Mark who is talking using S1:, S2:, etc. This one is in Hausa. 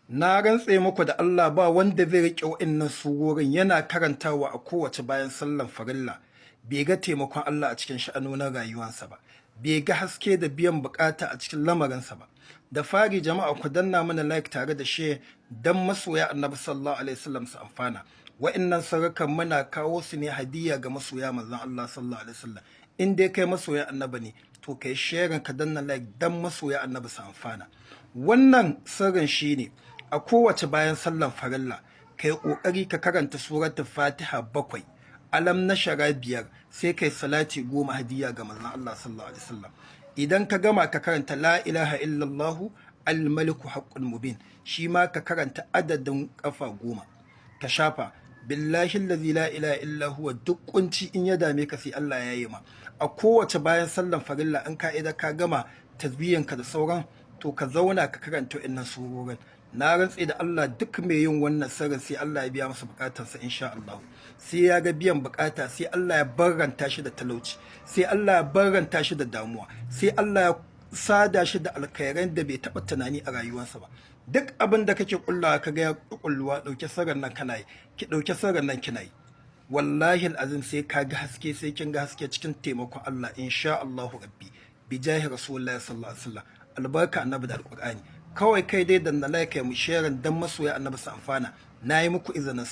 S1: Na rantse muku da Allah, ba wanda zai riƙe wa'innan surorin yana karantawa a kowace bayan sallan farilla bai ga taimakon Allah a cikin sha'anonin rayuwarsa ba, bai ga haske da biyan bukata a cikin lamarinsa ba. Da fari, jama'a, ku danna mana like tare da share dan masoya Annabi sallallahu alaihi wasallam su amfana. Wa'innan sirrukan muna kawo su ne hadiya ga masoya manzon Allah sallallahu alaihi wasallam. In dai kai masoya Annabi ne, to kai sharing, ka danna like dan masoya Annabi su amfana. Wannan sirrin shine a kowace bayan sallan farilla kai kokari ka karanta suratul Fatiha bakwai, alam nashara biyar, sai kai salati 10 hadiya ga manzon Allah sallallahu alaihi wasallam. Idan ka gama, ka karanta la ilaha illallah al-maliku haqqul mubin, shi ma ka karanta adadin kafa 10, ka shafa. Billahi allazi la ilaha illa huwa, duk kunci in ya dame ka, sai Allah ya yi ma. A kowace bayan sallan farilla, in ka idan ka gama tasbiyanka da sauran, to ka zauna ka karanta wa'annan surorin. Na rantse da Allah, duk mai yin wannan sirrin sai Allah ya biya masa bukatarsa insha Allah. Sai ya ga biyan bukata, sai Allah ya barranta shi da talauci, sai Allah ya barranta shi da damuwa, sai Allah ya sada shi da alkhairan da bai taɓa tunani a rayuwarsa ba. Duk abin da kake kullawa ka ga ya kulluwa, ɗauke sirrin nan kana yi, ki ɗauke sirrin nan kina yi. Wallahi azim, sai ka ga haske, sai kin ga haske cikin taimakon Allah insha Allah rabbi, bijahi rasulullahi sallallahu alaihi wasallam, albarka Annabi da Alqur'ani. Kawai kai dai danna like mu share dan masoya Annabi su amfana. Nayi muku izinin.